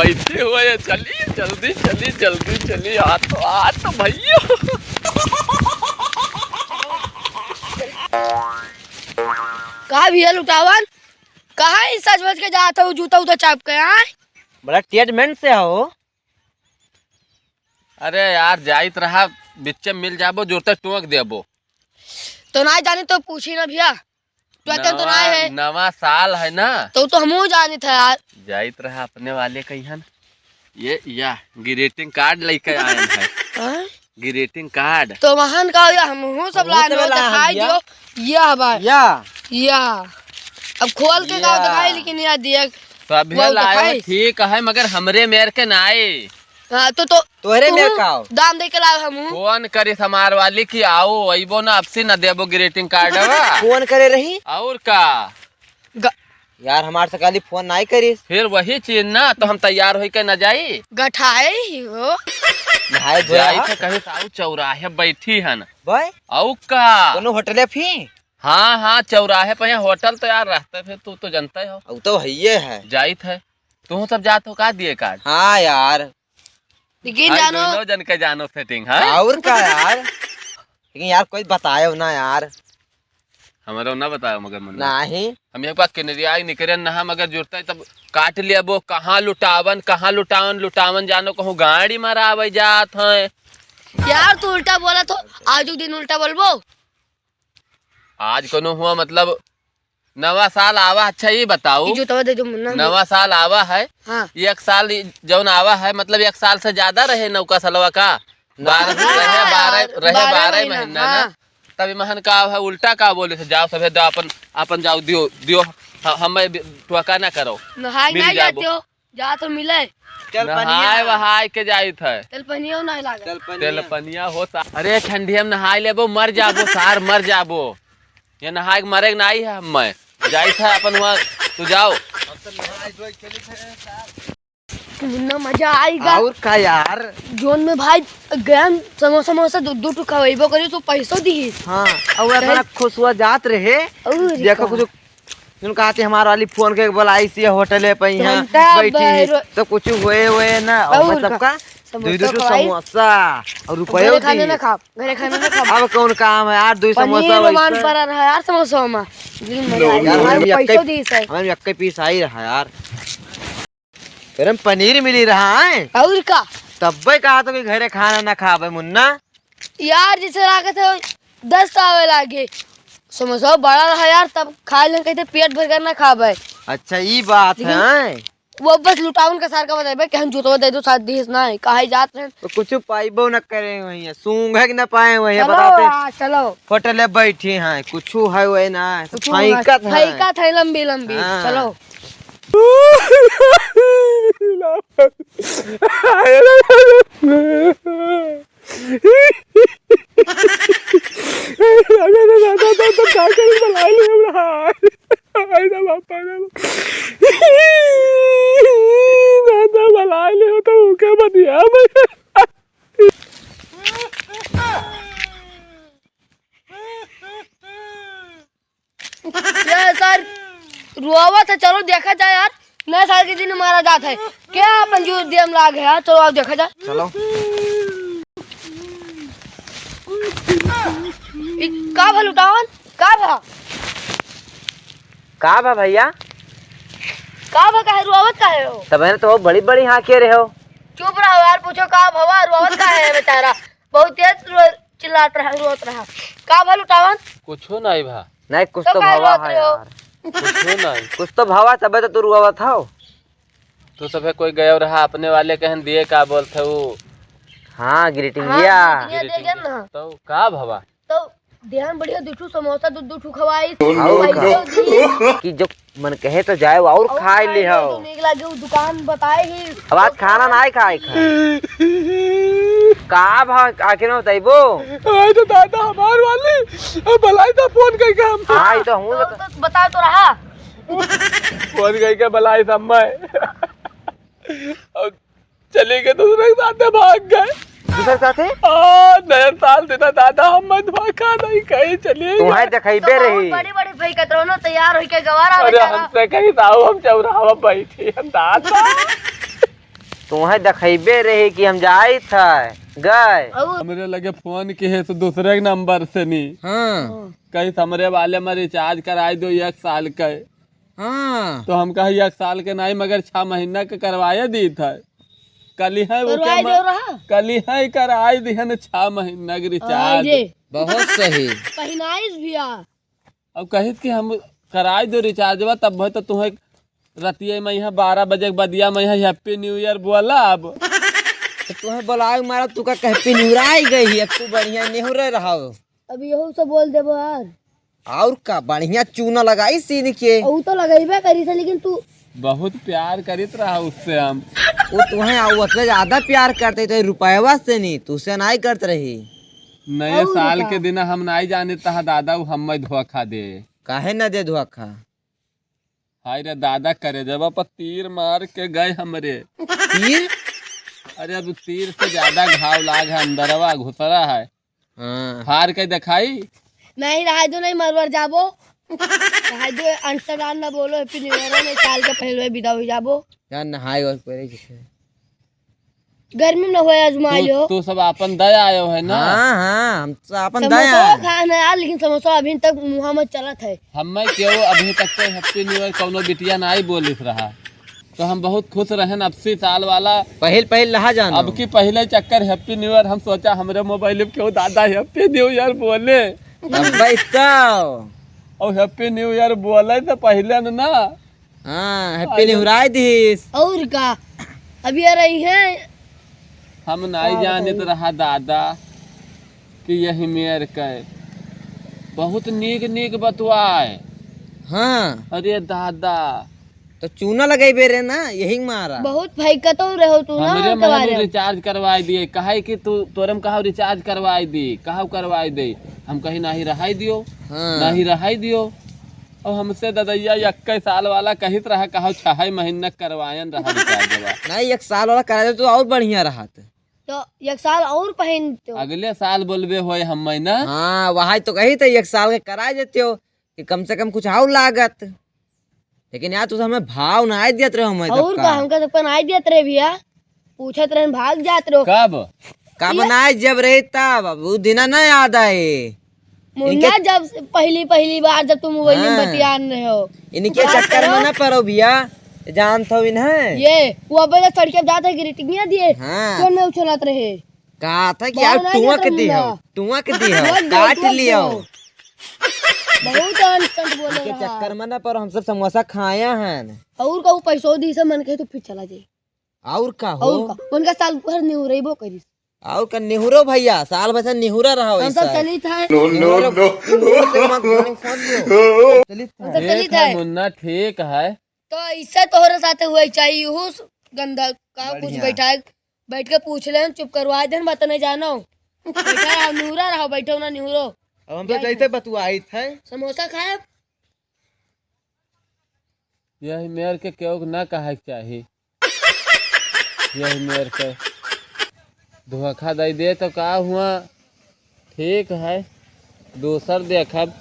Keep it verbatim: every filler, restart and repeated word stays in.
बैठे हुए हैं, चलिए जल्दी, चलिए जल्दी, चलिए, आ तो, आ तो भैया। का भैया लुटावन, कहाँ ही सज भज के जात हो, जूता उता चाप के, आय? बड़ा टेढ़ मेंट से हो। अरे यार, जाइत रहा, बिच्चे मिल जाबो, जोरते टोक देबो। तो ना जानी तो पूछी ना भैया, तो अकेल तो ना है। नवा साल है ना। तो, तो हमहू जानित है यार। जाइत रहा अपने वाले कहियन। ये या ग्रीटिंग कार्ड लेके आए हैं। हाँ? ग्रीटिंग कार्ड। तो वहन का या हमहू सब हमहू लाइन सब हो लाइन दिखाई भैया। दियो। या हमार। या। या। अब खोल के गाँव या। दिखाई, लेकिन या दिया। सभे वो लायो दिखाई। ठीक है, मगर हमरे मेर के नाई। हाँ, तो, तो तोहरे तू मेर का हो? दाम दे के लाओ हमहू। फोन करिस हमार वाली कि आओ, अइबो ना, अब से ना देबो ग्रीटिंग कार्डवा। फोन करे रही? और का? ग- यार, हमार से काली फोन नाई करिस। फिर वही चीज ना, तो हम तैयार होई के न जाई। गठाए ही हो। नहाए धोए जाई हा? तो कहीं साउ चौराहे बैठी है ना। भाई? औ का? कोनो होटले फी? हाँ, हाँ, चौराहे पे यहाँ होटल तो यार रहते, फिर तू तो जानता ही हो। अब तो हइये है। जाइत है। तू सब जात हो का दिए कार्ड? हाँ यार। लेकिन भाई, जानो दोनों जन के जानो सेटिंग, हाँ? और का यार? लेकिन यार, कोई बतायो ना यार। हमरो ना बतायो मगर मुन्ना। नहीं। हम एक बार केनरिया निकरे ना, मगर जुड़ता है तब काट लेबो, कहाँ लुटावन, कहाँ लुटावन, लुटावन जानो कहूँ गाड़ी मारा आवे जात है। यार, तू उल्टा बोला तो आजू दिन उल्टा बोलबो। आज कोनो हुआ मतलब नवा साल आवा, अच्छा ये बताओ, ई जोतवा दे दो मुन्ना। नवा साल आवा है, हाँ। एक साल ई जौन आवा है, मतलब एक साल से ज्यादा रहे नौका सलवा का? ना। बारह, रहे बारह, रहे बारह बारह महीना, महीना ना। हाँ। तब महन का है, उल्टा का बोले से जाओ सभे दो अपन, अपन जाओ दियो, दियो, ह-, हमें भी टोका ना करो। नहाए मिल ना जाबो। जाते हो। जा तो मिले। तेल पनिया। नहाए वहाए के जाइत है। तेल पनिया नहीं लागे। तेल पनिया। तेल पनिया होता। अरे ठंडिया में नहाए लेबो, मर जाबो सार, मर जाबो। ये नहाए के मरे के नाई है हमें। जाइत है अपन वहाँ, तू जाओ। मुन्ना मजा आएगा। और का यार? जोन में भाई गरम समोसा, समोसा दो, दो ठो खवाइबो करी, तू पैसो दी। हाँ, और अपना कहे खुशुआ जात रहे। और देखो का? कुछ जौन कहते हमार वाली फोन के बोलाई से होटले पे यहाँ घंटा बैठी है, भर। तो कुछ हुए हुए ना, और और मैं का? सबका समोसा दुई दुई ठो खवाई। समोसा और रुपयो घरे खाने दी। ना खाब, घरे खाने ना खाब। अब कौन काम है यार, दुई पनीर समोसा रोमान वैसे। पड़ा रहा यार समोसा में। जी, मजा आ गया। यार, हमारे हमें पैसो यक्के, दी सर। हमें यक्के पीस आई रहा यार। गरम पनीर मिली रहा है। और का? तब्बे कहा तो कि घरे खाना ना खाबे मुन्ना। यार, जैसे लागत है, दस्त आवे लागे। समोसा बड़ा रहा यार, तब खाए लेन कहते पेट भर कर ना खाबे। अच्छा, ई बात लेकिन है। वो बस लुटावन का सार का बताइबे कि हम जूतवा दे दो, साथ दिस ना है, काहे जात रहे। तो कुछ पाइबो न करे वहीं, सूंघे के न पाए वहीं, चलो, बताते। आ, चलो। होटल में बैठे हैं, कुछ है वही ना, कुछ फेंकत है। फेंकत है लंबी लंबी, हाँ। चलो। अरे दादा, दादा, का करे, बलाए ले हमरा। अरे बाप रे। दादा, बलाए ले तो ओके बतिया। ये सर, रोवत है, चलो देखा जाए यार, नया साल के दिन मारा जात है। क्या अपन जो दियम लाग है यार, चलो आओ देखा जाए। चलो। ई का भा लुटावन? का भा? का भा भैया? का भा, काहे रोवत काहे हो? तब है ना, तो बड़ी बड़ी हाँके रहे हो। चुप रहो यार, पूछो का भवा, रोवत काहे है बेचारा? बहुत तेज रो-, चिल्लात रहा, रोत रहा। का भा लुटावन? कुछो नहीं भा। नहीं, कुछ तो तो काहे भवा रोत है रहे हो? यार। कुछो नहीं। कुछ तो भवा, तबे तो तू रोवत हो। तू सभे कोई गयो रहा, अपने वाले कहन दिए, का बोलत है वो? हाँ, ग्रीटिंग हाँ, दिया। ग्रीटिंग दिया, दे गया ना। तो का भवा? तो ध्यान बढ़िया, दू ठू समोसा, दू, दू ठू खवाई। और भाई का? तो दी। कि जो मन कहे तो जाए, और और खाए खाए ले ले हो। तो नीक लागे, वो दुकान बताए ही। अब आज खाना ना खाए, खाए। का भा, आखिर में बताइबो? आए तो दादा हमार वाली, अब भलाई तो फोन करके हम। हाँ, ये तो हम तो, बता- तो बताओ तो रहा। फोन करके भलाई सब मैं। अब चले गए दूसरे के साथ, भाग गए। दूसरे के साथ है? आ, नया साल देना दादा, हम मत भागा नहीं कहीं चले तुम्हारे गए। देखाई तो बे बहुत रही। बड़ी बड़ी फेंकत रहो ना, तैयार होके गवारा अरे बेचारा। हमसे कहीं साहब, हम चौराहा बैठे हैं दादा। तोहे देखइबे रही कि हम जाइत है, गए। हमरे लगे फोन किहे से दूसरे के नंबर से नी। हाँ। कहिस हमरे वाले में रिचार्ज कराइ दो एक साल के। हाँ। तो हम कहा एक साल के नाहीं, मगर छह महीना के करवाए दीत है। कलिहे वो करवाए के दो म-, रहा। कलिहे कराइ दिहन छह महीना के रिचार्ज। अरे। बहुत सही। पहिनाइस भैया। अब कहित कि हम कराइ दो रिचार्जवा, तब भाई तो तुहे रतिया में यहाँ बारह बजे के बदिया में यहाँ Happy New Year बोला। अब तो तुहे बोलावे मारा, तू का कह पिनिहुराई गई है, तू बढ़िया निहुरे रहो। अब यहू से बोल देबो यार। और का, बढ़िया चूना लगाई सीन के। ऊ तो लगइबे करी से, लेकिन तू बहुत प्यार करित रहा उससे हम। वो तुहे, आ, उससे ज्यादा प्यार करते तो रुपयवा से नहीं, तुझसे नहीं करत रही। नए और साल का? के दिन हम नहीं जाने तहा दादा, वो हमें धोखा दे। काहे न दे धोखा? हाय रे दादा, करेजवा पर तीर मार के गए हमरे। तीर? अरे, अब तीर से ज्यादा घाव लाग है, अंदरवा घुसरा है। हाँ। फार के देखाई? नहीं, रहा दो, नहीं मरवर जाबो। रहा दो, अंतराल न बोलो, Happy New Year, नहीं साल के पहले विदा हो जाबो। यार, नहाए और पहले जैसे। गर्मी में न होए, आजमाई तू, लो। तू सब आपन दया आयो है ना? हाँ, हाँ, हम तो आपन समोसा दया। खान है यार, लेकिन समोसा अभी तक मुँह में चलत है। हमें क्यों अभी तक तो Happy New Year कौनो बिटिया ना आई बोलिस रहा, तो हम बहुत खुश रहन अस्सी साल वाला। पहिल, पहिल रहा जानो। अब की पहले चक्कर Happy New Year, हम सोचा हमरे मोबाइल में क्यों दादा Happy New Year बोले। तब भाई तो। और Happy New Year बोले तो पहले न ना। हाँ, Happy New Year आए दिस। और का? अब ये रही है। हम नहीं का जानित बताई? रहा दादा कि यही मेर के बहुत नीक नीक बतवाए। हाँ। अरे दादा। तो चूना लगइबे रे ना, यही मारा। बहुत फैकतो रहो तू ना हमरे हमके में बारे में। रिचार्ज करवाए दिए, कहे कि तू तोरे में कहा रिचार्ज करवाए दी, कहा करवाए दे। हम कही नहीं रहाई दियो, हाँ। नहीं रहाई दियो। और हमसे ददइया इक्कीस साल वाला कहित रहा, कहो छह महीना करवायन रहा रिचार्जवा। नहीं, एक साल वाला करा दे तो और बढ़िया रहत। तो एक साल और पहन तो। अगले साल बोलबे होए हम ना। हाँ, वही तो कही तो एक साल के करा देते हो कि कम से कम कुछ और लागत। लेकिन यार, तू तो हमें भाव ना आए दियत रहे हमें और सबका। का, हमका सबका ना आए दियत रहे भैया। पूछत रहे, भाग जात रहो। कब? कब ये ना आए, जब रहे तब। अब वो दिना ना याद आए। मुन्ना, इनके जब से पहली, पहली बार जब तुम मोबाइल में हाँ। बतियान रहे हो। इनके बात चक्कर में करो। ना पड़ो भैया, जानत हो इन्हें। ये, वो अब जब सड़के पे जात है, ग्रीटिंगिया दिए, हाँ। कौन में उछलत रहे? कहा था कि बाहर यार, आ गया टुआ था के दी मुन्ना। हो, टुआ के दी हो, बहुत काट जोर लियो। जोर। बहुत अनचंद बोले इनके रहा। चक्कर में ना पड़ो, हम सब समोसा खाया हैं। और कहूँ पैसो दी से मन कहे तो फिर चला जाए। और का हो? और का? उनका साल भर निहुरेबो करिस। और का निहुरो भैया, साल भर से निहुरा रहो हम सब ऐसा। चलित है। No, no, निहुरो, no। निहुरो से मत घुमाओ, खोल लो। चलित हम है। सब चलित देख है। मुन्ना ठीक है। तो इससे तोहरे साथे हुए चाहिए, उस गंदा का कुछ बढ़िया। बैठा है, बैठ के पूछ ले, चुप करवा दे, बात नहीं जानो। बैठा रहो, निहुरा रहो, बैठो ना निहुरो। अब हम तो क्या जैसे है? बतुआइत है। समोसा खाए। यही मेर के केहू के ना कहे के चाही। यही मेर के धोखा दे दे तो का हुआ, ठीक है, दूसर देखब।